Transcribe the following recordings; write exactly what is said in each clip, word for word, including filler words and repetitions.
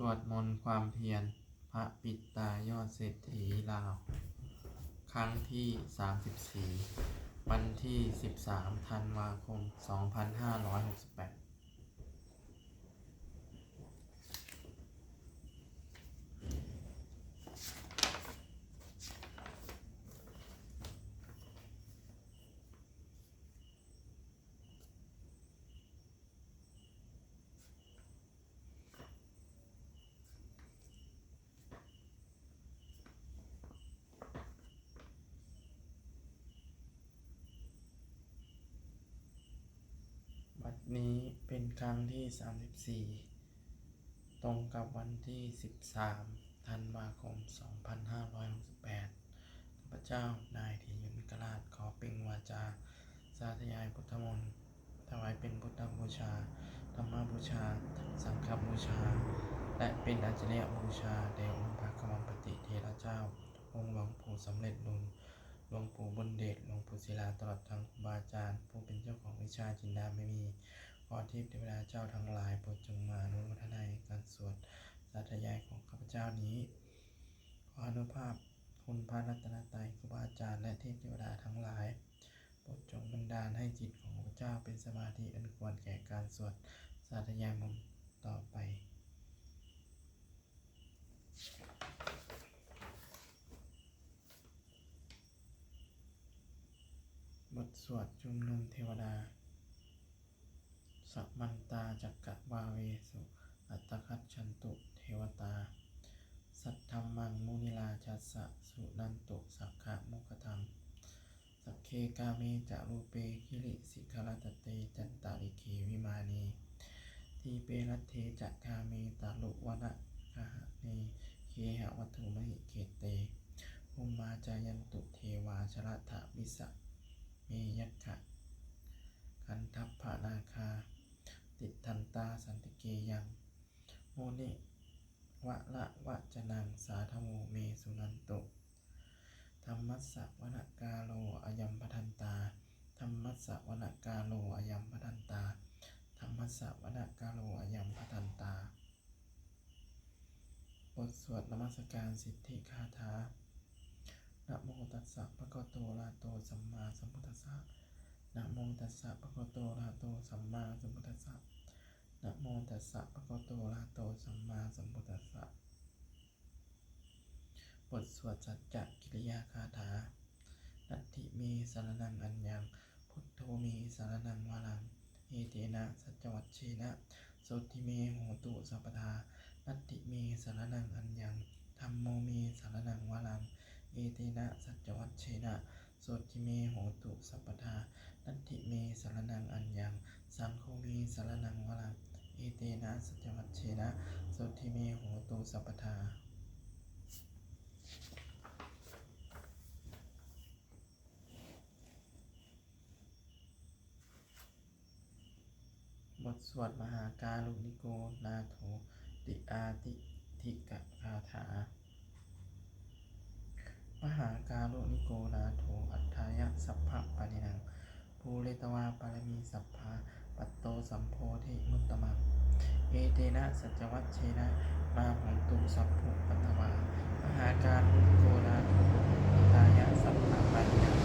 สวดมนต์ความเพียร พระปิดตายอดเศรษฐีลาว ครั้งที่ สามสิบสี่ วันที่ สิบสาม ธันวาคม สองพันห้าร้อยหกสิบแปด บัดนี้เป็นครั้งที่ สามสิบสี่ ตรงกับวันที่ สิบสาม ธันวาคม สองพันห้าร้อยหกสิบแปด ข้าพเจ้านายธีรยุทธ มิคราช ขอเปล่งวาจาสาธยายพุทธมนต์ ถวายเป็นพุทธบูชา ธรรมบูชา สังฆบูชา และเป็นอาจริยบูชาแด่องค์พระควัมปติเถระเจ้า องค์หลวงปู่สำเร็จลุน หลวงปู่บุญเดช หลวงปู่ศิลา ตลอดทั้งครูบาอาจารย์ ผู้เป็นเจ้าของวิชาจินดามณี ขอเทพเทวดาเจ้าทั้งหลายโปรดจงมาอนุโมทนาในการสวดสาธยายของข้าพเจ้านี้ ขออานุภาพคุณพระรัตนตรัย ครูบาอาจารย์ และเทพเทวดาทั้งหลาย โปรดจงบันดาลให้จิตของข้าพเจ้าเป็นสมาธิอันควรแก่การสวดสาธยายมนต์ต่อไป บทสวดชุมนุมเทวดา Samantā cakkavāḷesu atrāgacchantu devatā, saddhammaṃ munirājassa suṇantu saggamokkhadaṃ. Sagge kāme ca rūpe girisikharataṭe cantalikkhe vimāne, dīpe raṭṭhe ca gāme taruvanagahane gehavatthumhi khette, bhummā cāyantu devā jalathalavisame yakkhagandhabbanāgā, tiṭṭhantā santike yaṃ munivaravacanaṃ sādhavo me suṇantu. Dhammassavanakālo ayam bhadantā. Dhammassavanakālo ayam bhadantā. Dhammassavanakālo ayam bhadantā. บทสวดนมัสการสิทธิคาถา Namo tassa bhagavato arahato sammāsambuddhassa. Namo tassa bhagavato arahato sammāsambuddhassa. Namo tassa bhagavato arahato sammāsambuddhassa. บทสวดสัจจกิริยาคาถา Natthi me saraṇaṃ aññaṃ, buddho me saraṇaṃ varaṃ, etena saccavajjena sotthi me hotu sabbadā. Natthi me saraṇaṃ aññaṃ, dhammo me saraṇaṃ varaṃ, etena saccavajjena sotthi me hotu sabbadā. Natthi me saraṇaṃ aññaṃ, saṅgho me saraṇaṃ varaṃ, etena saccavajjena sotthi me hotu sabbadā. บทสวดมหาการุณิโกนาโถติอาทิทิกะคาถา Mahākāruṇiko nātho atthāya sabbapāṇinaṃ, pūretvā pāramī sabbā patto sambodhimuttamaṃ, etena saccavajjena mā hontu sabbupaddavā. Mahākāruṇiko nātho hitāya sabbapāṇinaṃ,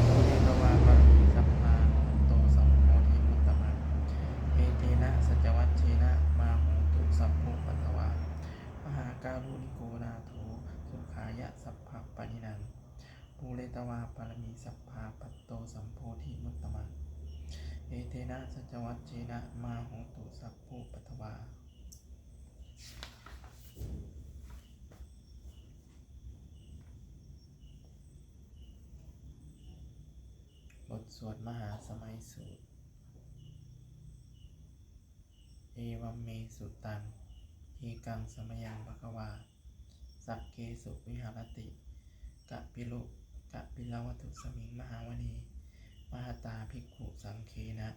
pūretvā pāramī sabbā patto sambodhimuttamaṃ, etena saccavajjena mā hontu sabbupaddavā. Mahākāruṇiko nātho sukhāya sabbapāṇinaṃ, pūretvā pāramī sabbā patto sambodhimuttamaṃ, etena saccavajjena mā hontu sabbupaddavā. บทสวดมหาสมัยสูตร Evaṃ me sutaṃ. Ekaṃ samayaṃ bhagavā sakkesu viharati kapilu, kapilavatthusmiṃ mahāvane mahatā bhikkhusaṅghena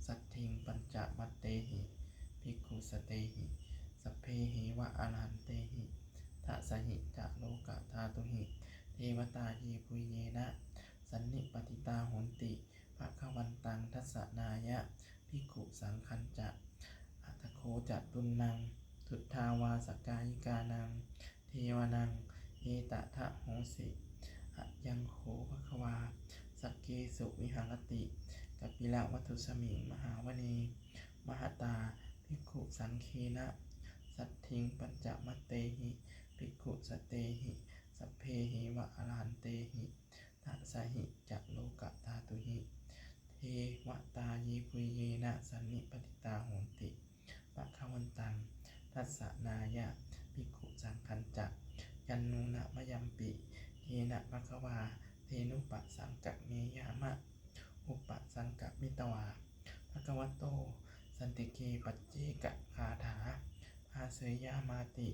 saddhiṃ pañcamattehi bhikkhusatehi sabbeheva arahantehi. Dasahi ca lokadhātūhi devatā yebhuyyena sannipatitā honti bhagavantaṃ dassanāya bhikkhusaṅghañca. Atha kho catunnaṃ suddhāvāsakāyikānaṃ devānaṃ etadahosi: Ayaṃ kho bhagavā sakkesu viharati kapilavatthusmiṃ mahāvane mahatā bhikkhusaṅghena saddhiṃ pañcamattehi bhikkhusatehi sabbeheva arahantehi dasahi ca lokadhātūhi devatā yebhuyyena sannipatitā honti bhagavantaṃ dassanāya bhikkhusaṅghañca. Yannūna mayampi yena bhagavā tenupasaṅkameyyāma, upasaṅkamitvā bhagavato santike paccekagāthā bhāseyyāmāti.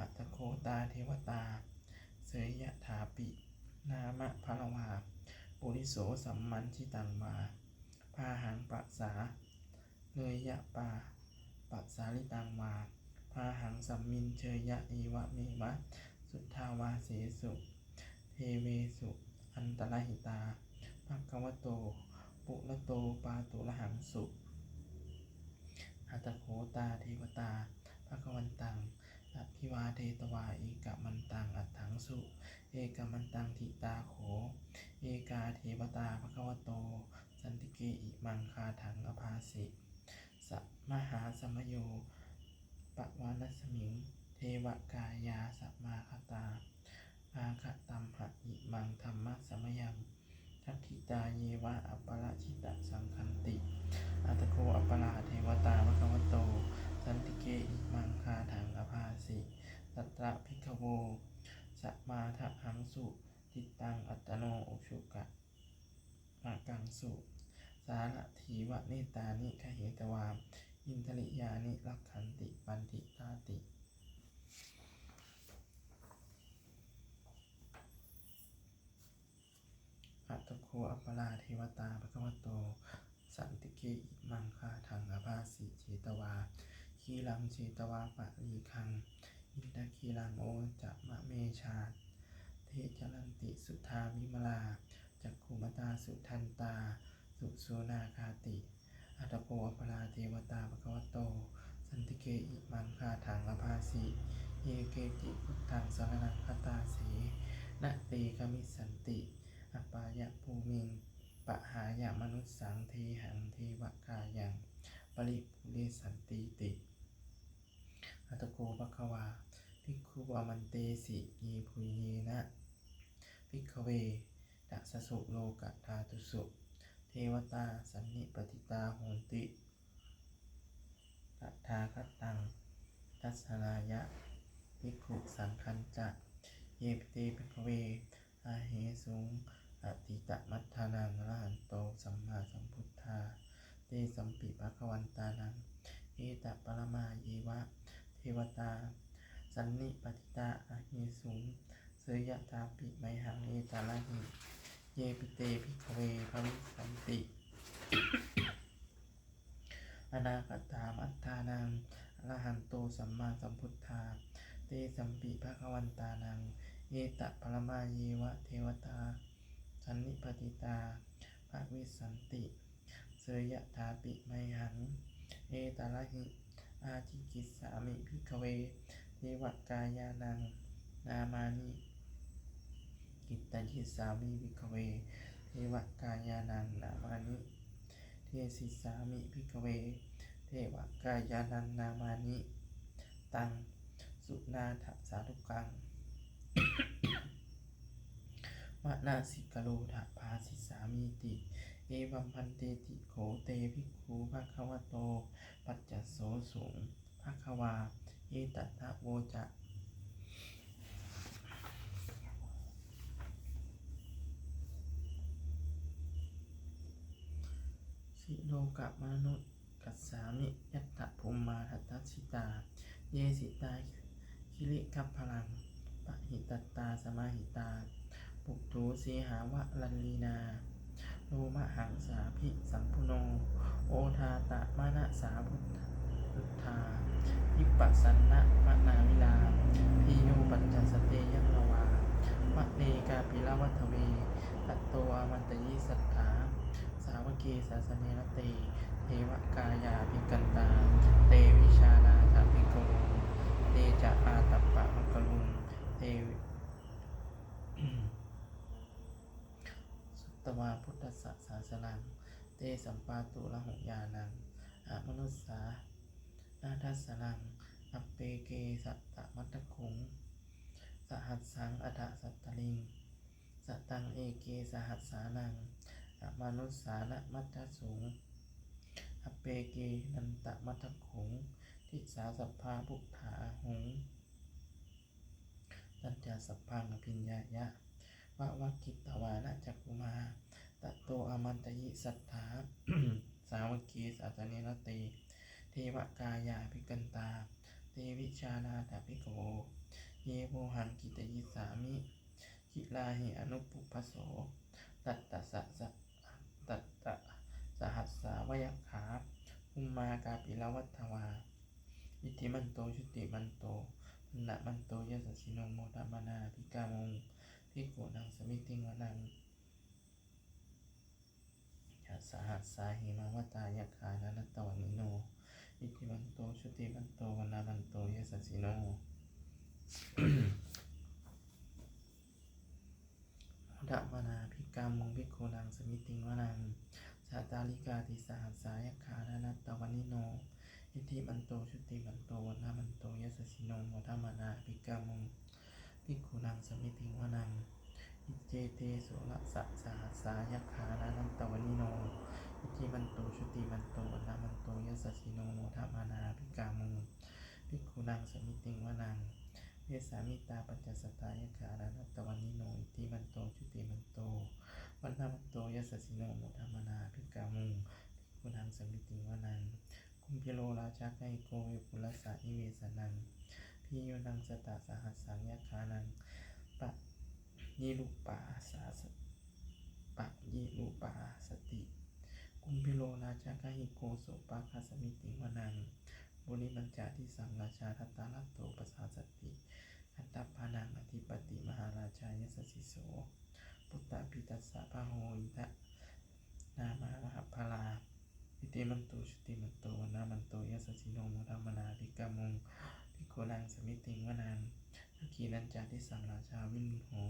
Atha kho tā devatā seyyathāpi nāma balavā puriso sammiñjitaṃ vā bāhaṃ pasāreyya, pasāritaṃ vā bāhaṃ sammiñjeyya, evameva suddhāvāsesu devesu antarahitā bhagavato purato pāturahaṃsu. Atha kho tā devatā bhagavantaṃ abhivādetvā ekamantaṃ aṭṭhaṃsu. Ekamantaṃ ṭhitā kho ekā devatā bhagavato santike imaṃ gāthaṃ abhāsi: Mahāsamayo pavanasmiṃ, devakāyā samāgatā, āgatamha imaṃ dhammasamayaṃ, dakkhitāyeva aparājitasaṅghanti. Atha kho aparā devatā bhagavato santike imaṃ gāthaṃ abhāsi: Tatra bhikkhavo samādahaṃsu, cittaṃ attano ujukamakaṃsu, sārathīva nettāni gahetvā, indriyāni rakkhanti paṇḍitāti. Atha kho aparā devatā bhagavato santike imaṃ gāthaṃ abhāsi: Chetvā khīlaṃ chetvā palighaṃ, indakhīlaṃ ūhacca manejā, te caranti suddhā vimalā, cakkhumatā sudantā susunāgāti. Atha kho aparā devatā bhagavato santike imaṃ gāthaṃ abhāsi: Ye keci buddhaṃ saraṇaṃ gatāse, na te gamissanti apāyabhūmiṃ, pahāya mānusaṃ dehaṃ, devakāyaṃ paripūressantīti. Atha kho bhagavā bhikkhū āmantesi: Yebhuyyena bhikkhave dasasu lokadhātūsu devatā sannipatitā honti tathāgataṃ dassanāya bhikkhusaṅghañca. Yepi te bhikkhave ahesuṃ atītamaddhānaṃ arahanto sammāsambuddhā, tesampi bhagavantānaṃ etaparamāyeva devatā sannipatitā ahesuṃ, seyyathāpi mayhaṃ etarahi. Yepi te bhikkhave bhavissanti anāgatamaddhānaṃ arahanto sammāsambuddhā, tesampi bhagavantānaṃ etaparamāyeva devatā sannipatitā bhavissanti, seyyathāpi mayhaṃ etarahi. Ācikkhissāmi bhikkhave devakāyānaṃ nāmāni, kittayissāmi bhikkhave devakāyānaṃ nāmāni, desissāmi bhikkhave devakāyānaṃ nāmāni. Taṃ suṇātha sādhukaṃ manasikarotha bhāsissāmīti. Evaṃ bhanteti kho te bhikkhū bhagavato paccassosuṃ. Bhagavā etadavoca: Silokamanukassāmi, yattha bhummā tadassitā, ye sitā girigabbharaṃ, pahitattā samāhitā. Puthū sīhāva sallīnā, lomahaṃsābhisambhuno, odātamanasā suddhā, vippasannamanāvilā. Bhiyyo pañcasate ñatvā, vane kāpilavatthave, tato āmantayi satthā, sāvake sāsane rate. Devakāyā abhikkantā, te vijānātha bhikkhavo. sāsanaṃ, tesampāturahu ñāṇaṃ amanussāna dassanaṃ. Appeke satamaddakkhuṃ, sahassaṃ atha sattariṃ, sataṃ eke sahassānaṃ amanussānamaddasuṃ. Appekenantamaddakkhuṃ, disā sabbā phuṭā ahuṃ. Tañca sabbaṃ abhiññāya, vavakkhitvāna cakkhumā. Tato āmantayi satthā, sāvake sāsane rate. Devakāyā abhikkantā, te vijānātha bhikkhavo. Ye vohaṃ kittayissāmi, girāhi anupubbaso. Tatta sa-, sa-, tatta sahassā va yakkhā, bhummā kāpilavatthavā. Iddhimanto jutimanto, vaṇṇavanto yasassino, modamānā abhikkāmuṃ, bhikkhūnaṃ samitiṃ vanaṃ. Chasahassā hemavatā, yakkhā nānattavaṇṇino. Iddhimanto jutimanto, vaṇṇavanto yasassino, modamānā abhikkāmuṃ, bhikkhūnaṃ samitiṃ vanaṃ. Sātāḷīkā tisahassā, yakkhā nānattavaṇṇino. Iddhimanto jutimanto, vaṇṇavanto yasassino, modamānā abhikkāmuṃ, bhikkhūnaṃ samitiṃ vanaṃ. Iccete soḷasasahassā, yakkhā nānattavaṇṇino. Iddhimanto jutimanto, vaṇṇavanto yasassino, modamānā abhikkāmuṃ, bhikkhūnaṃ samitiṃ vanaṃ. Vessāmittā pañcasatā, yakkhā nānattavaṇṇino. Iddhimanto jutimanto, vaṇṇavanto yasassino, modamānā abhikkāmuṃ, bhikkhūnaṃ samitiṃ vanaṃ. Kumbhīro rājagahiko, vepullassa nivesanaṃ. Bhiyyo naṃ satasahassaṃ, yakkhānaṃ payirupāsa-, payirupāsati. Kumbhīro rājagahiko, sopāga samitiṃ vanaṃ. Purimañca disaṃ rājā, dhataraṭṭho pasāsati. Gandhabbānaṃ ādhipati, mahārājā yasassi so. Puttāpi tassa bahavo, indanāmā mahabbalā. Iddhimanto jutimanto, vaṇṇavanto yasassino, modamānā abhikkāmuṃ, bhikkhūnaṃ samitiṃ vanaṃ. Dakkhiṇañca disaṃ rājā, virūḷho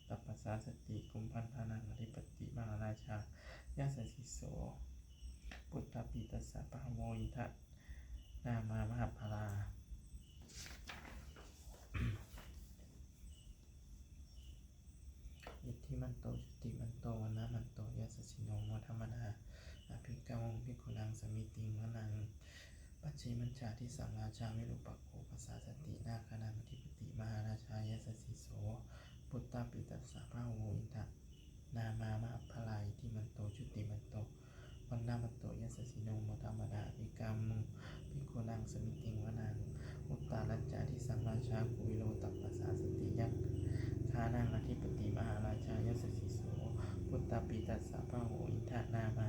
tappasāsati. Kumbhaṇḍānaṃ ādhipati, mahārājā yasassi so. Puttāpi tassa bahavo, indanāmā mahabbalā. Iddhimanto jutimanto, vaṇṇavanto yasassino, modamānā abhikkāmuṃ, bhikkhūnaṃ samitiṃ vanaṃ. Pacchimañca disaṃ rājā, virūpakkho pasāsati. Nāgānaṃ ādhipati, mahārājā yasassi so. Puttāpi tassa bahavo, indanāmā mahabbalā. Iddhimanto jutimanto, vaṇṇavanto yasassino, modamānā abhikkāmuṃ, bhikkhūnaṃ samitiṃ vanaṃ. Uttarañca disaṃ rājā, kuvero tappasāsati. Yakkhānaṃ ādhipati, mahārājā yasassi so. Puttāpi tassa bahavo, indanāmā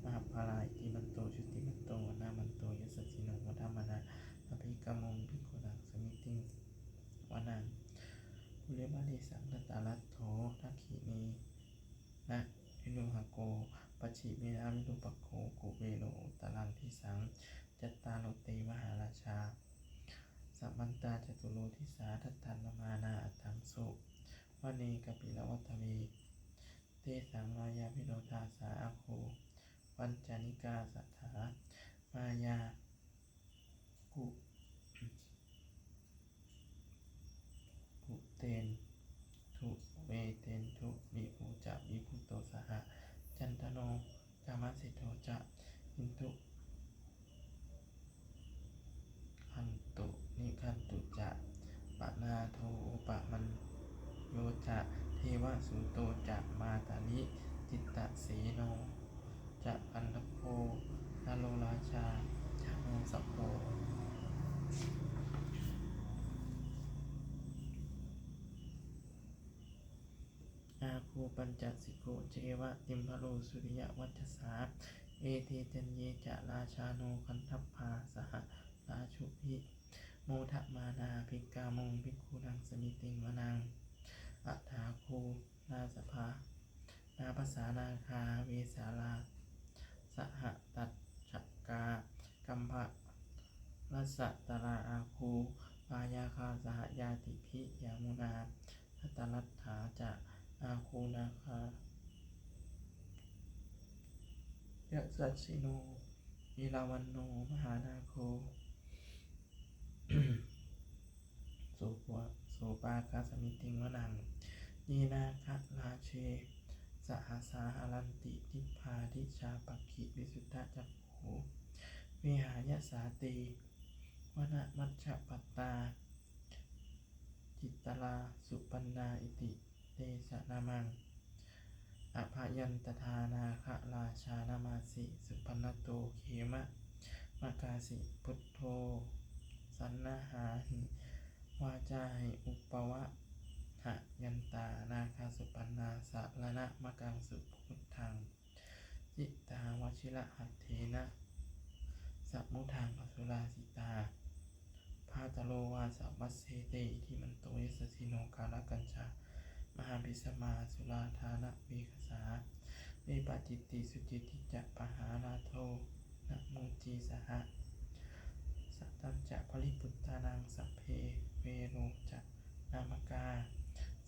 mahabbalā. Iddhimanto jutimanto, vaṇṇavanto yasassino, modamānā abhikkāmuṃ, bhikkhūnaṃ samitiṃ vanaṃ. Purimaṃ disaṃ dhataraṭṭho, dakkhiṇena virūḷhako, pacchimena virūpakkho, kuvero uttaraṃ disaṃ. Cattāro te mahārājā, samantā caturo disā, daddallamānā aṭṭhaṃsu, vane kāpilavatthave. Tesaṃ māyāvino dāsā, āgū vañcanikā saṭhā, māyā ku-, kuṭeṇḍu veṭeṇḍu, viṭū ca viṭuṭo saha, candano kāmaseṭṭho ca, kinnughaṇḍu nighaṇḍu ca, panādo opamañño ca, devasūto ca mātali, cittaseno ca gandhabbo, naḷo rājā janosabho, āgū pañcasikho ceva, timbarū suriyavacchasā. Ete caññe ca rājāno, gandhabbā saha rājubhi, modamānā abhikkāmuṃ, bhikkhūnaṃ samitiṃ vanaṃ. Athāgū nābhasā nāgā, vesālā sahatacchakā, kambalassatarā āgū, pāyāgā saha ñātibhi. Yāmunā dhataraṭṭhā ca, āgū nāgā yasassino. Erāvaṇo mahānāgo sopāga samitiṃ vanaṃ. Ye nāgarāje sahasā haranti dibbā dijā pakkhi visuddhacakkhū vehāyasā te vanamajjhapattā citrā supaṇṇā iti tesa nāmaṃ. Abhayantadā nāgarājā nāmāsi supaṇṇato khemamakāsi buddho. Saṇhāhi vācāhi upavhayantā nāgā supaṇṇā saraṇamakaṃsu buddhaṃ. Jitā vajirahatthena samuddaṃ asurā sitā. Bhātaro vāsavassete iddhimanto yasassino. Kālakañjā mahābhismā asurā dānaveghasā. Vepacitti sucitti ca pahārādo namucī saha. Satañca baliputtānaṃ sabbe verocanāmakā.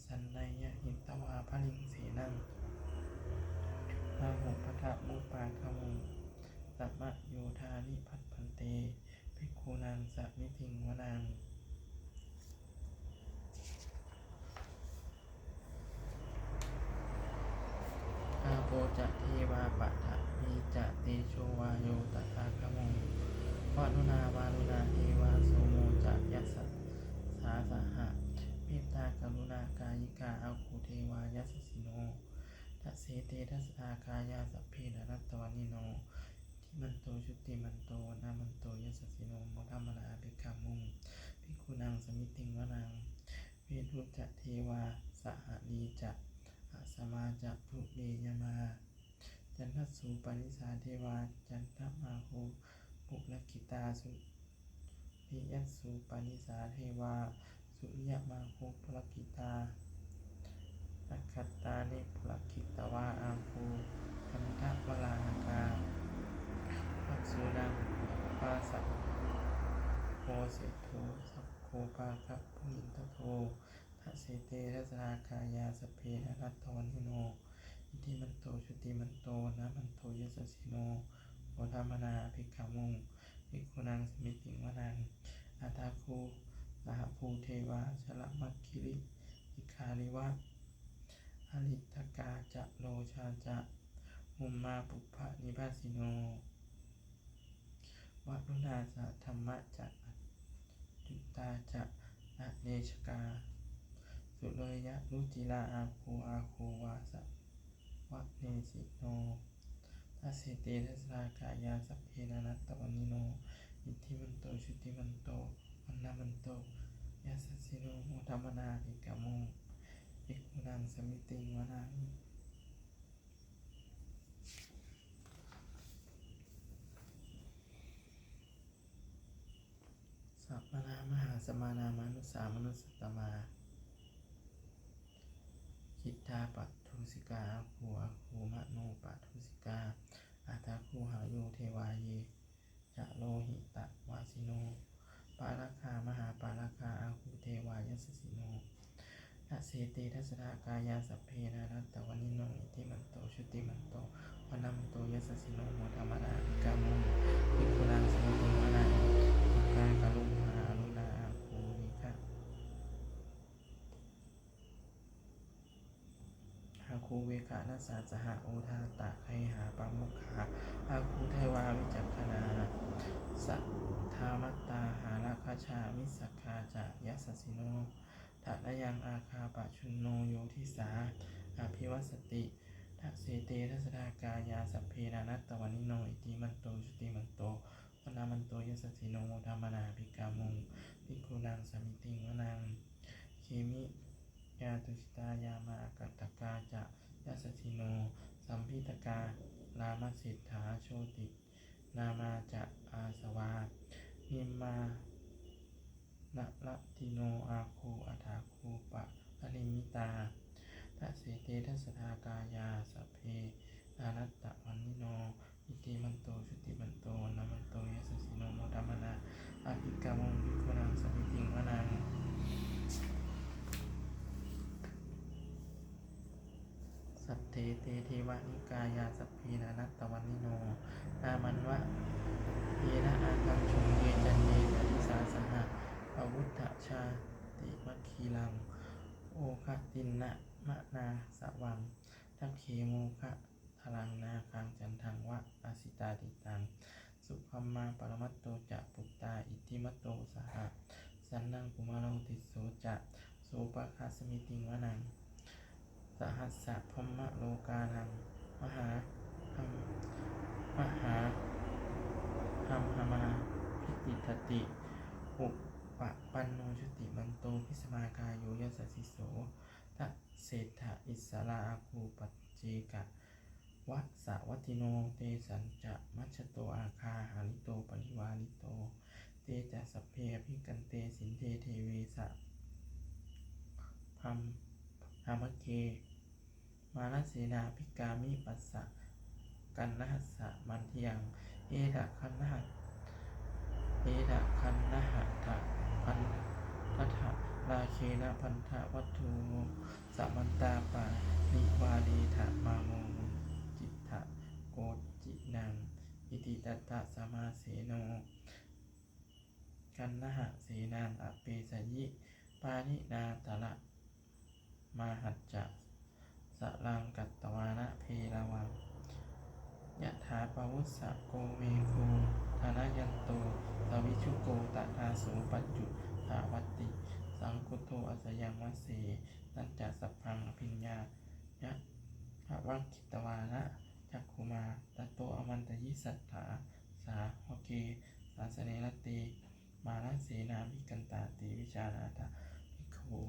Sannayhitvā baliṃ senaṃ rāhubhaddamupāgamuṃ. Samayodāni bhaddante bhikkhūnaṃ samitiṃ vanaṃ. Āpo ca devā paṭhavī ca tejo vāyo tadāgamuṃ. Varuṇā vāruṇā devā somo ca yasasā saha. Mettākaruṇākāyikā āgū devā yasassino. Dasete dasadhā kāyā sabbe nānattavaṇṇino. Iddhimanto jutimanto vaṇṇavanto yasassino modamānā abhikkāmuṃ bhikkhūnaṃ samitiṃ vanaṃ. Veṇhū ca devā sahalī ca asamā ca duve yamā. Candassūpanisā devā candamāgū purakkhitā. Suriyassūpanisā devā suriyamāgū purakkhitā. Nakkhattāni purakkhitvā āgū gandhavalāhakā. Vasūnaṃ vāsavo seṭṭho sakkopāga purindado. Dasete dasadhā kāyā sabbe nānattavaṇṇino. Iddhimanto jutimanto vaṇṇavanto yasassino modamānā abhikkāmuṃ bhikkhūnaṃ samitiṃ vanaṃ. Athāgū sahabhū devā jalamaggisikhāriva. Ariṭṭhakā ca rojā ca ummāpupphanibhāsino. Varuṇā sahadhammā ca accutā ca anejakā. Sūleyyarucirā āgū āgū vāsavanesino. Dasete dasadhā kāyā sabbe nānattavaṇṇino. Iddhimanto jutimanto vaṇṇavanto yasassino modamānā abhikkāmuṃ bhikkhūnaṃ samitiṃ vanaṃ. Samānā mahāsamānā mānusā mānusuttamā. Khiḍḍāpadūsikā āgū āgū manopadūsikā. Athāgū harayo devā ye ca lohitavāsino. Pāragā mahāpāragā āgū devā yasassino. Dasete dasadhā kāyā sabbe nānattavaṇṇino. Iddhimanto jutimanto vaṇṇavanto yasassino modamānā abhikkāmuṃ bhikkhūnaṃ samitiṃ vanaṃ. Ukkā karumhā aruṇā āgū vegha āgū veghanasā saha. Odātagayhā pāmokkhā āgū devā vicakkhaṇā. Sadāmattā hāragajā missakā ca yasassino. Thanayaṃ āgā pajjunno yo disā abhivassati. Dasete dasadhā kāyā sabbe nānattavaṇṇino. Iddhimanto jutimanto vaṇṇavanto yasassino modamānā abhikkāmuṃ bhikkhūnaṃ samitiṃ vanaṃ. Khemiyā tusitā yāmā kaṭṭhakā ca yasassino. Lambitakā lāmaseṭṭhā jotināmā ca āsavā. Nimmānaratino āgū athāgū paranimmitā. Dasete dasadhā kāyā sabbe nānattavaṇṇino. Iddhimanto jutimanto vaṇṇavanto yasassino modamānā abhikkāmuṃ bhikkhūnaṃ samitiṃ vanaṃ. Saṭṭhete devanikāyā sabbe nānattavaṇṇino, nāmanvayena āgañchuṃ ye caññe sadisā saha. Pavutthajātimakhilaṃ oghatiṇṇamanāsavaṃ, dakkhemoghataraṃ nāgaṃ candaṃva asitātitaṃ. Subrahmā paramatto ca puttā iddhimato saha, sanaṅkumāro tisso ca sopāga samitiṃ vanaṃ. Sahassabrahmalokānaṃ mahābrahmā mahābrahmābhitiṭṭhati, upapanno jutimanto bhismākāyo yasassi so. Dasettha issarā āgū paccekavasavattino, tesañca majjhato āgā hārito parivārito. Te ca sabbe abhikkante sinde deve sabrahmake, mārasenā abhikkāmi passa kaṇhassa mandiyaṃ. Etha gaṇhatha etha gaṇhatha bandhatha rāgena bandhamatthu vo, samantā parivāretha mā vo muñcittha koci naṃ. Iti tattha bhismāseno kaṇhasenaṃ apesayi, pāṇinā talamāhacca saraṃ katvāna bheravaṃ. Yathā pāvussako megho thanayanto savijjuko, tadā so paccudāvatti saṅkuddho asayaṃvase. Tañca sabbaṃ abhiññāya vavakkhitvāna cakkhumā, tato āmantayi satthā sāvake sāsane rate. Mārasenā abhikkantā te vijānātha bhikkhavo.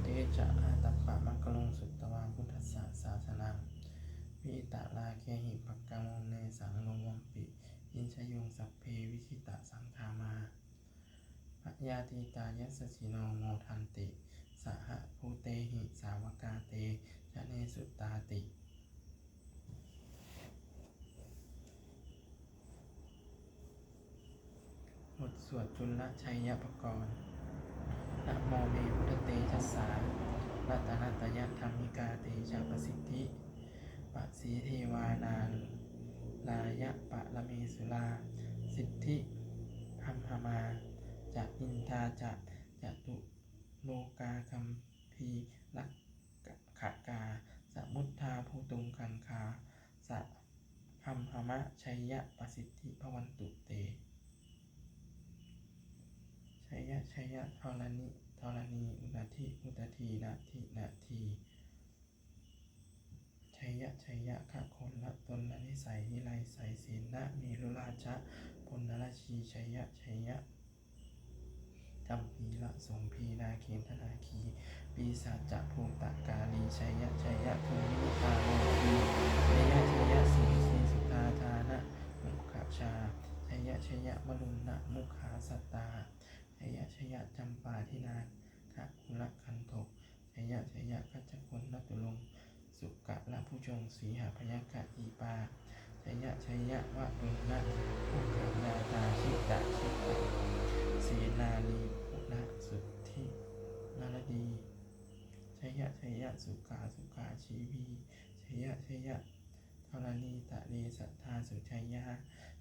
Te ca ātappamakaruṃ sutvā buddhassa sāsanaṃ, vītarāgehi pakkāmuṃ nesaṃ lomampi iñjayuṃ. Sabbe vijitasaṅgāmā bhayātītā yasassino, modanti saha bhūtehi sāvakā te janesutāti. บทสวดจุลชัยปกรณ์ Namo me buddhatejasā ratanattayadhammikā, tejapasiddhi pasīdevā nārāyaparamesurā, siddhibrahmā ca indā ca catulokā gambhīrakkhakā, samuddā bhūtuṃ gaṅgā sabrahmajayapasiddhi bhavantu te. Jaya jaya dharaṇi dharaṇī udadhi udadhī nadi nadī, jaya jaya gaganalatanalanisai niraisai sena merurāja ponnarajī, jaya jaya gambhīrasombhī nāgendanāgī pisācabhūtakālī, jaya jaya dhummitarojī, jaya jaya sirisī suddhādānamukhajā, jaya jaya varuṇamukhasātrā, jaya jaya campādināgakulagantho, jaya jaya gajagannaturaṅga sukarabhujaṅga sīhabyagghadīpā, jaya jaya varuṇamukhayātrā jitajita senārī punasuddhi naradī, jaya jaya sukhā sukhā jīvī, jaya jaya dharaṇītale sadā sujayā,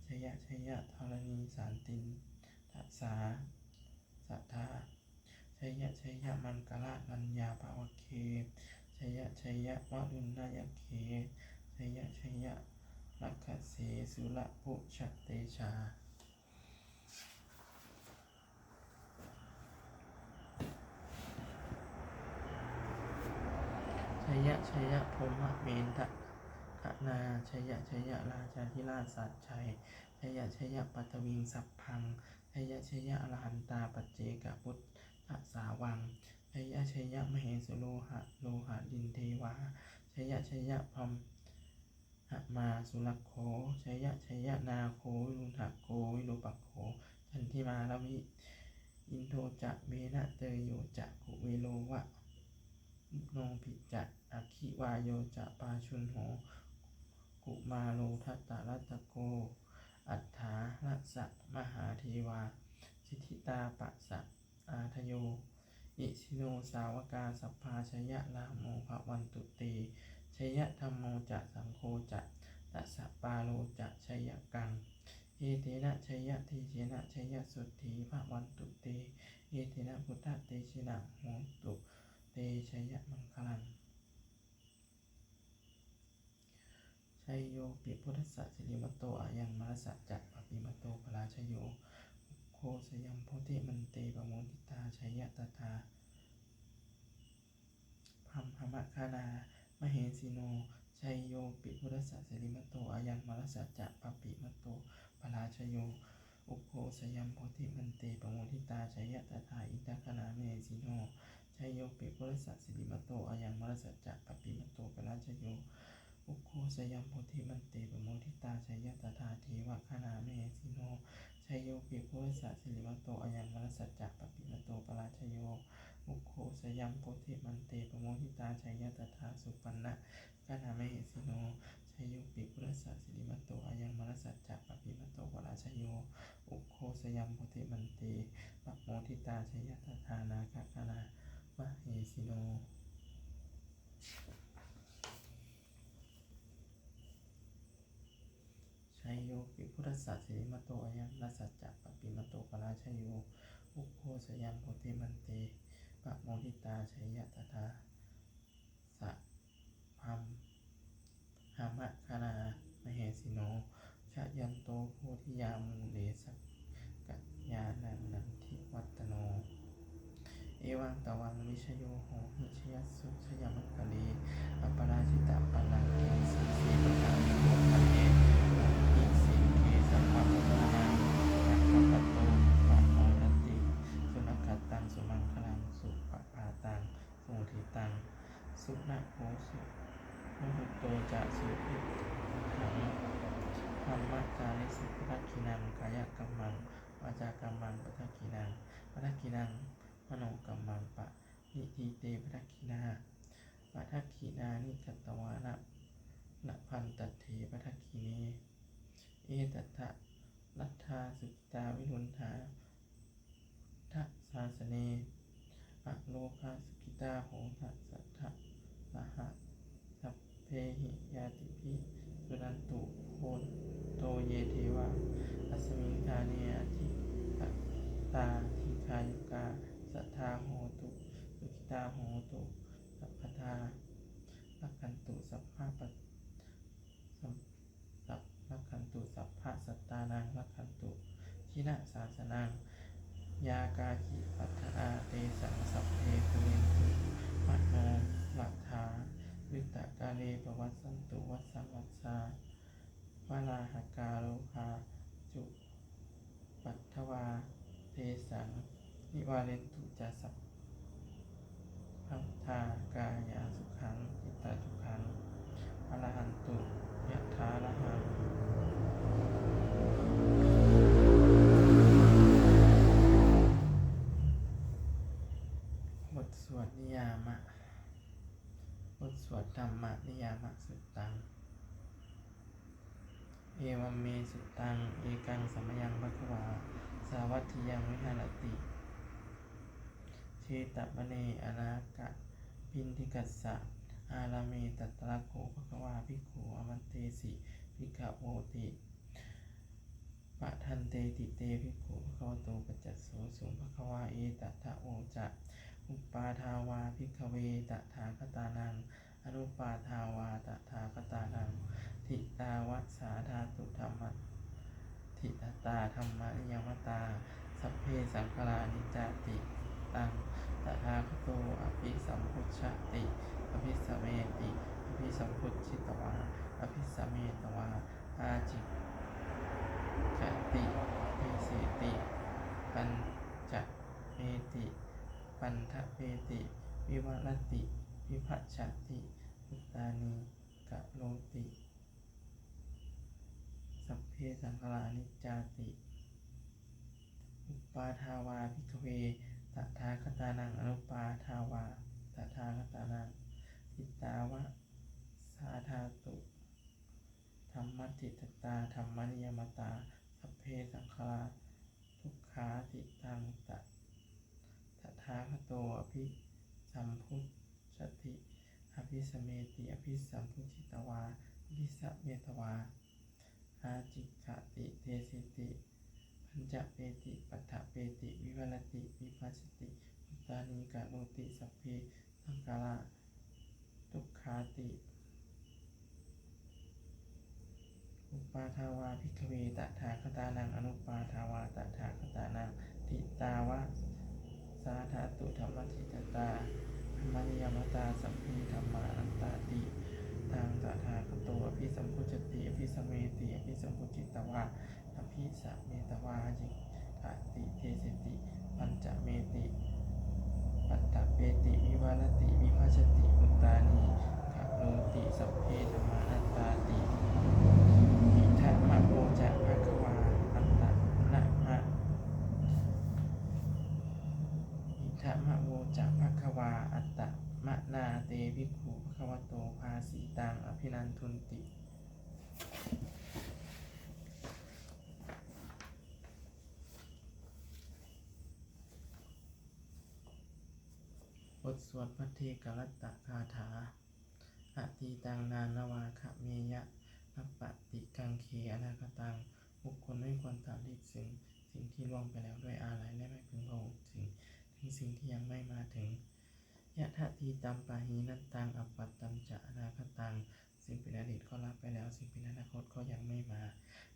jaya jaya dharaṇī santin dasā sadā, jaya jaya maṅkararaññā bhavagge, jaya jaya varuṇayakkhe, jaya jaya rakkhase surabhujatejā. Jaya jaya brahmendagaṇā, jaya jaya rājādhirāja sājjaya, jaya jaya paṭhaviṃ sabbaṃ, jaya jaya arahantā paccekabuddhasāvaṃ, jaya jaya mahesuro haro harindevā, jaya jaya brahmā surakkho, jaya jaya nāgo viruḷhako virūpakkho candimā ravi, indo ca venateyyo ca kuvero varuṇopi ca, aggi vāyo ca pājuṇho kumāro dhataraṭṭhako, aṭṭhārasa mahādevā siddhitāpasa-ādayo, isino sāvakā sabbā jayarāmo bhavantu te. Jayadhammo ca saṅgho ca dasapālo ca jayakaṃ. Etena jayatejena jayasotthī bhavantu te. Etena buddhatejena hotu te jayamaṅgalaṃ. Jayopi buddhassa sirīmato ayaṃ mārassa ca pāpimato parājayo, ugghosayaṃ bodhimaṇḍe pamoditā jaya tadā brahmagaṇā mahesino. Jayopi buddhassa sirīmato ayaṃ mārassa ca pāpimato parājayo, ugghosayaṃ bodhimaṇḍe pamoditā jaya tadā indagaṇā mahesino. Jayopi buddhassa sirīmato ayaṃ mārassa ca pāpimato parājayo, ugghosayaṃ bodhimaṇḍe pamoditā jaya tadā devagaṇā mahesino. Jayopi buddhassa sirīmato ayaṃ mārassa ca pāpimato parājayo, ugghosayaṃ bodhimaṇḍe pamoditā jaya tadā supaṇṇagaṇā mahesino. Jayopi buddhassa sirīmato ayaṃ mārassa ca pāpimato parājayo, ugghosayaṃ bodhimaṇḍe pamoditā jaya tadā nāgagaṇā mahesino. Jayopi buddhassa sirīmato ayaṃ mārassa ca pāpimato parājayo, ugghosayaṃ bodhimaṇḍe pamoditā jaya tadā sabrahmagaṇā mahesino. Jayanto bodhiyā mūle sakyānaṃ nandivaḍḍhano, evaṃ tvaṃ vijayo hohi jayassu jayamaṅgale, aparājitapallaṅke sīse paṭhavipokkhare, abhiseke sabbabuddhānaṃ aggappatto pamodati. Sunakkhattaṃ sumaṅgalaṃ supabhātaṃ suhuṭṭhitaṃ, sukhaṇo sumuhutto ca suyiṭṭhaṃ brahmacārisu, padakkhiṇaṃ kāyakammaṃ vācākammaṃ padakkhiṇaṃ, padakkhiṇaṃ manokammaṃ paṇidhī te padakkhiṇā, padakkhiṇāni katvāna labhantatthe padakkhiṇe. Etattha laddhā sukhitā viruḷhā buddhasāsane, arogā sukhitā hotha sadā saha sabbehi ñātibhi. Suṇantu bhonto ye devā asmiṃ ṭhāne adhigatā, dīghāyukā sadā hontu, sukhitā hontu sabbadā, rakkhantu sabba sab- sab- rakkhantu sabbasattānaṃ, rakkhantu jinasāsanaṃ. Yā kāci patthanā tesaṃ sabbe pūrentu manorathā, yuttakāle pavassantu vassaṃ vassā valāhakā, rogā cu paddavā tesaṃ nivārentu ca sabbabaḍā, kāyasukhaṃ cittasukhaṃ arahantu yathārahaṃ. บทสวดนิยามะ บทสวดธัมมนิยามสุตตัง Evaṃ me sutaṃ. Ekaṃ samayaṃ bhagavā sāvatthiyaṃ viharati jetavane anāthapiṇḍikassa ārāme. Tatra kho bhagavā bhikkhū āmantesi bhikkhavoti. Bhadanteti te bhikkhū bhagavato paccassosuṃ. Bhagavā etadavoca. Uppādā vā bhikkhave tathāgatānaṃ anuppādā vā tathāgatānaṃ, ṭhitāva sā dhātu dhamma- ṭhitatā dhammaniyāmatā, sabbe saṅkhārā aniccāti. Taṃ tathāgato abhisambujjhati abhisameti, abhisambujjhitvā abhisametvā ācikkhati deseti paññameti paṭṭhapeti vivarati vibhajati uttānīkaroti, sabbe saṅkhārā aniccāti. Uppādā vā bhikkhave tathāgatānaṃ anuppādā vā tathāgatānaṃ, ṭhitāva sā dhātu dhammaṭṭhitatā dhammaniyāmatā sabbe saṅkhārā dukkhāti. Taṃ ta- tathāgato abhisambujjhati abhisameti, abhisambujjhitvā abhisametvā ācikkhati deseti pañcameti paṭṭhapeti vivarati vibhajati uttānīkaroti sabbe saṅkhārā dukkhāti. Uppādā vā bhikkhave tathāgatānaṃ anuppādā vā tathāgatānaṃ, ṭhitāva sā dhātu dhammaṭṭhitatā dhammaniyāmatā sabbe dhammā anattāti. Taṃ tathāgato abhisambujjhati abhisameti, abhisambujjhitvā abhisametvā ācikkhati deseti pañcameti paṭṭhapeti vivarati vibhajati uttānīkaroti sabbe dhammā anattāti. Idamavoca bhagavā. Atta- nama- idamavoca bhagavā. Attamanā te bhikkhū bhagavato bhāsitaṃ abhinandunti. บทสวดภัทเทกรัตตคาถา Atītaṃ nānvāgameyya, nappaṭikaṅkhe anāgataṃ. บุคคลไม่ควรตามคิดถึงสิ่งที่ล่วงไปแล้วด้วยอาลัย และไม่พึงพะวงถึง ถึงสิ่งที่ยังไม่มาถึง Yadatītampahīnantaṃ, appattañca anāgataṃ. สิ่งเป็นอดีตก็ละไปแล้ว สิ่งเป็นอนาคตก็ยังไม่มา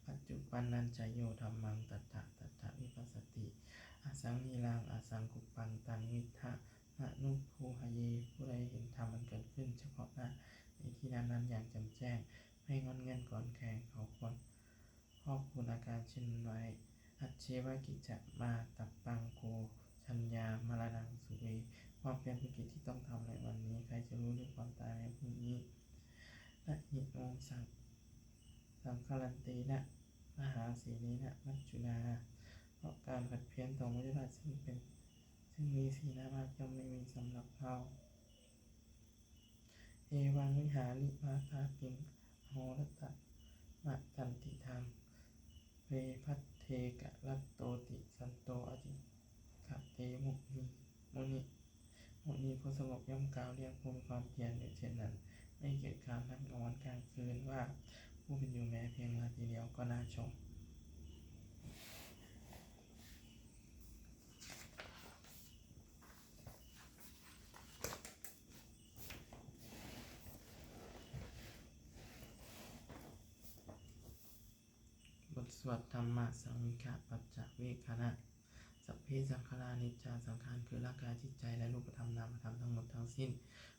Paccuppannañca yo dhammaṃ, tattha tattha vipassati, asaṃhiraṃ asaṅkuppaṃ, taṃ viddhā manubrūhaye. ผู้ใดเห็นธรรมอันเกิดขึ้นเฉพาะหน้าในที่นั้นๆ อย่างแจ่มแจ้ง ไม่ง่อนแง่นคลอนแคลน เขาควรพอกพูนอาการเช่นนั้นไว้ Ajjeva kiccamātappaṃ, ko jaññā maraṇaṃ suve. ความเพียรเป็นกิจที่ต้องทำในวันนี้ ใครจะรู้เรื่องความตายแม้พรุ่งนี้ Na hi no saṅ- saṅgarantena, mahāsenena maccunā. เพราะการผัดเพี้ยนต่อมัจจุราชซึ่งเป็น ซึ่งมีเสนามาก ย่อมไม่มีสำหรับเรา Evaṃ vihārimātāpiṃ, ahorattamatanditaṃ, ve bhaddekarattoti santo, ācikkhate muni. มุนีผู้สงบย่อมกล่าวเรียกผู้มีความเพียรอยู่เช่นนั้น ไม่เกียจคร้านทั้งกลางวันกลางคืน ว่าผู้เป็นอยู่แม้เพียงราตรีเดียวก็น่าชม บทสวดธัมมสังวิกะปัจจเวกขณะ Sabbe saṅkhārā aniccā. สังขารคือร่างกายจิตใจและรูปธรรมนามธรรมทั้งหมดทั้งสิ้น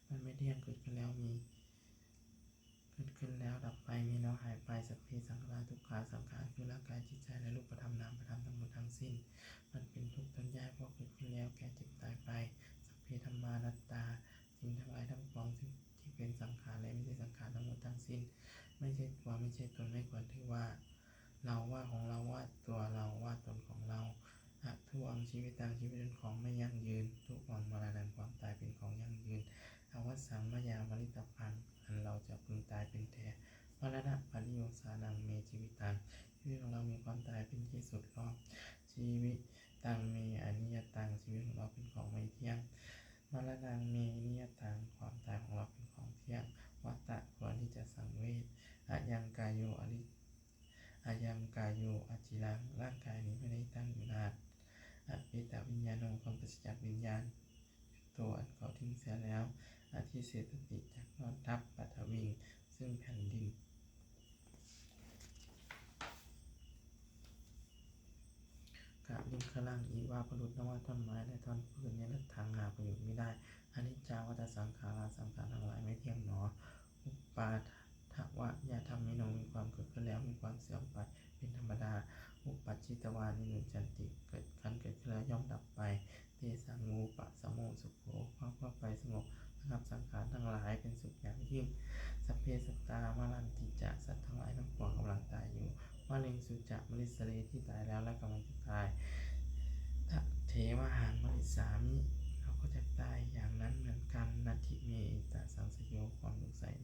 มันไม่เที่ยง เกิดขึ้นแล้วมี เกิดขึ้นแล้วดับไป มีแล้วหายไป Sabbe saṅkhārā dukkhā. สังขารคือร่างกายจิตใจและรูปธรรมนามธรรมทั้งหมดทั้งสิ้น มันเป็นทุกข์ทนยาก เพราะเกิดขึ้นแล้วแก่เจ็บตายไป Sabbe dhammā anattā. สิ่งทั้งหลายทั้งปวง ซึ่งที่เป็นสังขารและไม่ใช่สังขารทั้งหมดทั้งสิ้น ไม่ใช่ตัวไม่ใช่ตน ไม่ควรถือว่าเรา ว่าของเรา ว่าตัวเรา ว่าตนของเรา Adhuvaṃ jīvitaṃ. ชีวิตเป็นของไม่ยั่งยืน Dhuvaṃ maraṇaṃ. ความตายเป็นของยั่งยืน Avassaṃ mayā maritabbaṃ. อันเราจะพึงตายเป็นแท้ Maraṇapariyosānaṃ me jīvitaṃ. ชีวิตของเรามีความตายเป็นที่สุดรอบ Jīvitaṃ me aniyataṃ. ชีวิตของเราเป็นของไม่เที่ยง Maraṇaṃ me niyataṃ. ความตายของเราเป็นของเที่ยง Vata ควรที่จะสังเวช Ayaṃ kāyo ari- ayaṃ kāyo aciraṃ. ร่างกายนี้ไม่ได้ตั้งอยู่นาน Apetaviññāṇo. คนปราศจากวิญญาณ Yutto อันเขาทิ้งเสียแล้ว Adhisessati จักนอนทับ Paṭhaviṃ ซึ่งแผ่นดิน Kaliṅgaraṃ iva ประดุจดังว่าท่อนไม้และท่อนฟืน Niratthaṃ หาประโยชน์มิได้ Aniccā vata saṅkhārā. สังขารทั้งหลายไม่เที่ยงหนอ Uppādavayadhammino มีความเกิดขึ้นแล้วมีความเสื่อมไปเป็นธรรมดา Uppajjitvā nirujjhanti เกิด ครั้นเกิดขึ้นแล้วย่อมดับไป Tesaṃ vūpasamo sukho ความเข้าไปสงบระงับสังขารทั้งหลายเป็นสุขอย่างยิ่ง Sabbe sattā maranti ca สัตว์ทั้งหลายทั้งปวงกำลังตายอยู่ Mariṃsu ca marissare ที่ตายแล้วและกำลังจะตาย Tathevāhaṃ marissāmi เราก็จะตายอย่างนั้นเหมือนกัน Natthi me ettha saṃsayo ความสงสัย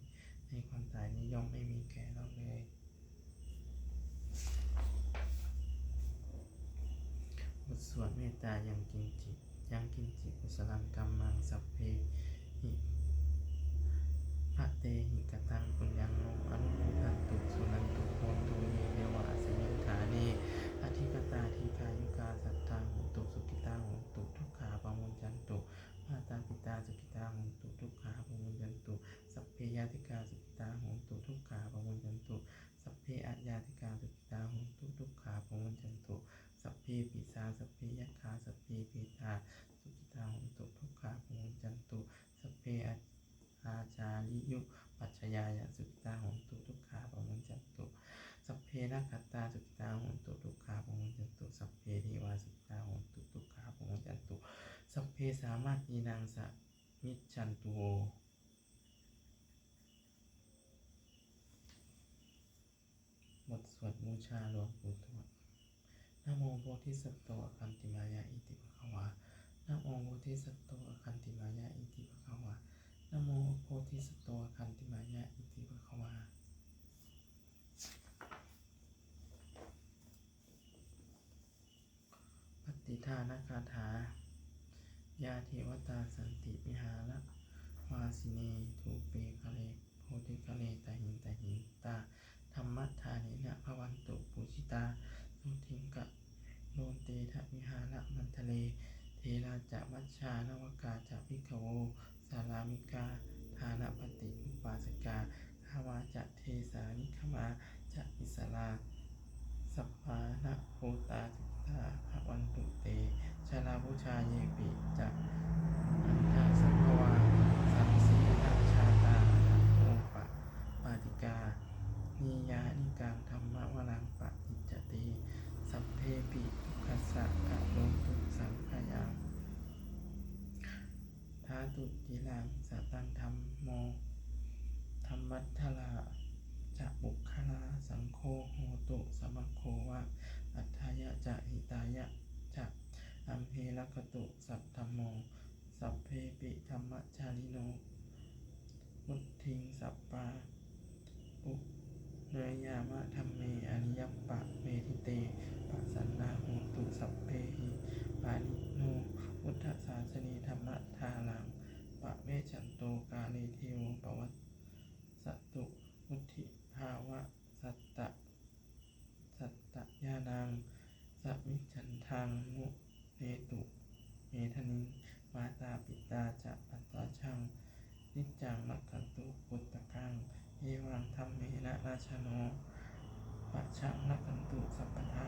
ในความตายนี้ย่อมไม่มีแก่เราเลย สวดเมตตา ยังกิญจิ ยังกิญจิ kusalaṃ kammaṃ sabbehi patehi kataṃ puññaṃ no anumodantu suṇantu bhonto ye devā asmiṃ ṭhāne adhigatā dīghāyukā sadā hontu sukhitā hontu dukkhā pamuñcantu mātāpitā sukhitā hontu dukkhā pamuñcantu sabbe ñātikā sukhitā hontu dukkhā pamuñcantu sabbe aññātikā sukhitā hontu dukkhā pamuñcantu sabbe pisā sabbe yakkhā sabbe petā sukhitā hontu dukkhā pamuñcantu sabbe ācariyupajjhāyā sukhitā hontu dukkhā pamuñcantu sabbe nakkhattā sukhitā hontu dukkhā pamuñcantu sabbe devā sukhitā hontu dukkhā pamuñcantu sabbe sampattīnaṃ samijjhantu vo. บทสวดบูชาหลวงปู่ทวด Namo bodhisatto āgantimāya iti bhagavā. Namo bodhisatto āgantimāya iti bhagavā. Namo bodhisatto āgantimāya iti bhagavā. Pattidānagāthā. Yā devatā santi vihāravāsinī, thūpe ghare bodhighare tahiṃ tahiṃ, tā dhammadānena bhavantu pūjitā, sotthiṃ karontedha vihāramaṇḍale. Therā ca majjhā navakā ca bhikkhavo, sārāmikā dānapatī upāsakā, gāmā ca desā nigamā ca issarā, sappāṇabhūtā sukhitā bhavantu te. Jalābujā yepi ca aṇḍasambhavā, saṃsedajātā athavopapātikā, niyyānikaṃ dhammavaraṃ paṭicca te, sabbepi dukkhassa karontu saṅkhayaṃ. Ṭhātu ciraṃ sataṃ dhammo, dhammaddharā ca puggalā, saṅgho hotu samaggo va, atthāya ca hitāya ca. Amhe rakkhatu saddhammo, sabbepi dhammacārino, vuḍḍhiṃ sampā puṇeyyāma dhamme ariyappavedite. Pasannā hontu sabbehi pāṇino buddhasāsane, dhammadharaṃ pavecchanto kāle devo pavassatu. Vuḍḍhibhāvasatasatta ñāṇaṃ, samiddhaṃ munesu medaniṃ. Mātā pitā ca atrajaṃ, niccaṃ rakkhantu puttakaṃ, evaṃ dhammena rājāno, pajaṃ rakkhantu sabbadā.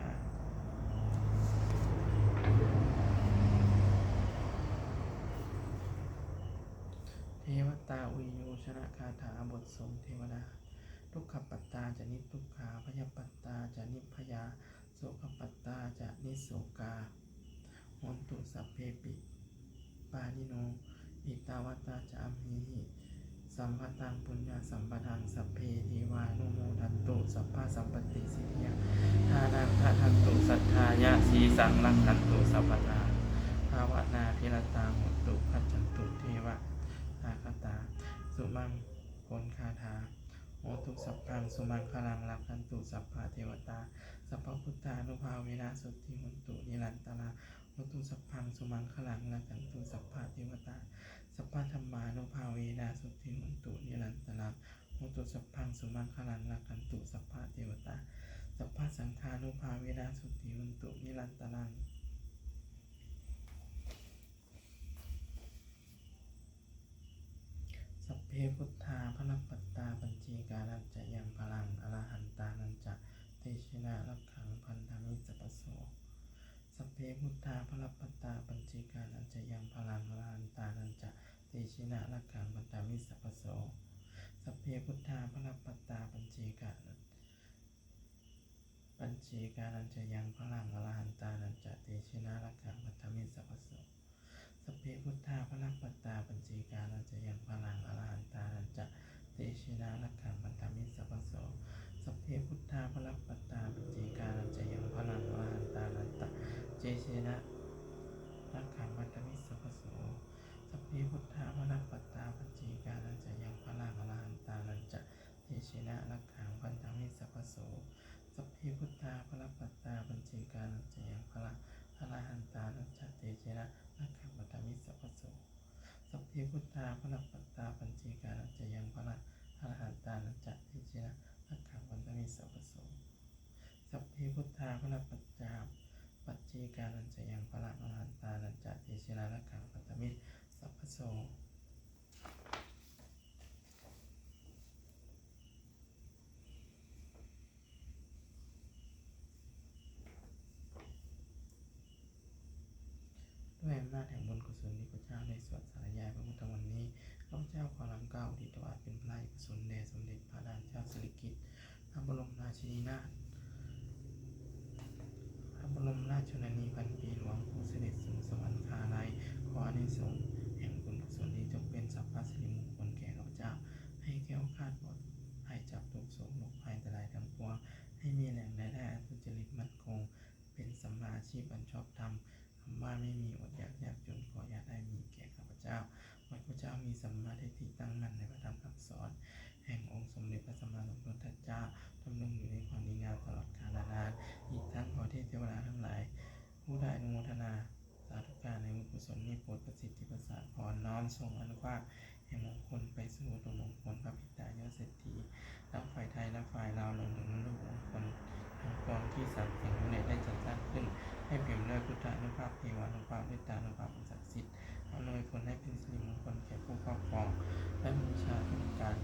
Devatāuyyojanagāthā. บทสวดเทวดา Dukkhappattā ca niddukkhā, bhayappattā ca nibbhayā, sokappattā ca nissokā, hontu sabbepi pāṇino. Ettāvatā ca amhehi sambhataṃ puññasampadaṃ, sabbe devānumodantu sabbasampattisiddhiyā. Dānaṃ dadantu saddhāya, sīsaṃ rakkhantu sabbadā, bhāvanābhiratā hontu, gacchantu devatāgatā. Sumaṅgalagāthā. Hotu sabbaṃ sumaṅgalaṃ, rakkhantu sabbadevatā, sabbabuddhānubhāvena sotthī hontu nirantaraṃ. Hotu sabbaṃ sumaṅgalaṃ, rakkhantu sabbadevatā, sabbadhammānubhāvena sotthī hontu nirantaraṃ. Hotu sabbaṃ sumaṅgalaṃ, rakkhantu sabbadevatā, sabbasaṅghānubhāvena sotthī hontu nirantaraṃ. Sabbe buddhā balappattā, paccekānañca yaṃ balaṃ, arahantānañca tejena, rakkhaṃ bandhāmi sabbaso. Sabbe buddhā balappattā, paccekānañca yaṃ balaṃ, arahantānañca tejena, rakkhaṃ bandhāmi sabbaso. Sabbe buddhā balappattā, paccekā paccekānañca yaṃ balaṃ, arahantānañca tejena, rakkhaṃ bandhāmi sabbaso. Sabbe buddhā balappattā, paccekānañca yaṃ balaṃ, arahantānañca tejena, rakkhaṃ bandhāmi sabbaso. Sabbe buddhā balappattā, paccekānañca yaṃ balaṃ, arahantānañca tejena, rakkhaṃ bandhāmi sabbaso. Sabbe buddhā balappattā, paccekānañca yaṃ balaṃ, arahantānañca tejena, rakkhaṃ bandhāmi sabbaso. Sabbe buddhā balappattā, paccekānañca yaṃ balaṃ, arahantānañca tejena rakkhaṃ bandhāmi sabbaso. Sabbe buddhā balappattā paccekānañca yaṃ balaṃ arahantānañca tejena rakkhaṃ bandhāmi sabbaso. Sabbe buddhā balappattā paccekānañca yaṃ balaṃ arahantānañca tejena rakkhaṃ bandhāmi sabbaso. ด้วยอำนาจแห่งบุญกุศลที่พระเจ้าได้สวดสาธยายพระพุทธมนต์นี้ ข้าพเจ้าขอน้อมเกล้าอุทิศถวายเป็นพระราชกุศลแด่สมเด็จพระนางเจ้าสิริกิติ์ พระบรมราชินีนาถ พระบรมราชชนนีพันปีหลวง ผู้เสด็จสู่สวรรคาลัย ขออานิสงส์แห่งบุญกุศลนี้จงเป็นสัพพสิริมงคลแก่ข้าพเจ้า ให้แคล้วคลาดปลอดภัยจากทุกข์โศกโรคภัยอันตรายทั้งปวง ให้มีแหล่งรายได้อันสุจริตมั่นคง เป็นสัมมาอาชีพอันชอบธรรม คำว่าไม่มีอดอยากยากจนขออย่าได้มีแก่ข้าพเจ้า ขอให้ข้าพเจ้ามีสัมมาทิฏฐิตั้งมั่นในพระธรรมคำสอน แห่งองค์สมเด็จพระสัมมาสัมพุทธเจ้า ดำรงอยู่ในความดีงามตลอดกาลนาน อีกทั้งขอเทพเทวดาทั้งหลาย ผู้ได้อนุโมทนาสาธุการในบุญกุศลนี้ โปรดประสิทธิประสาทพร น้อมส่งอานุภาพแห่งมงคลไปสู่วัตถุมงคลพระปิดตายอดเศรษฐี ทั้งฝ่ายไทยและฝ่ายลาว รวมถึงวัตถุมงคลทั้งปวงที่สามสิ่งนี้ได้จัดสร้างขึ้น ให้เปี่ยมด้วยพุทธานุภาพ เทวานุภาพ ฤทธานุภาพอันศักดิ์สิทธิ์ อำนวยผลให้เป็นสิริมงคลแก่ผู้ครอบครองและบูชาทุกการ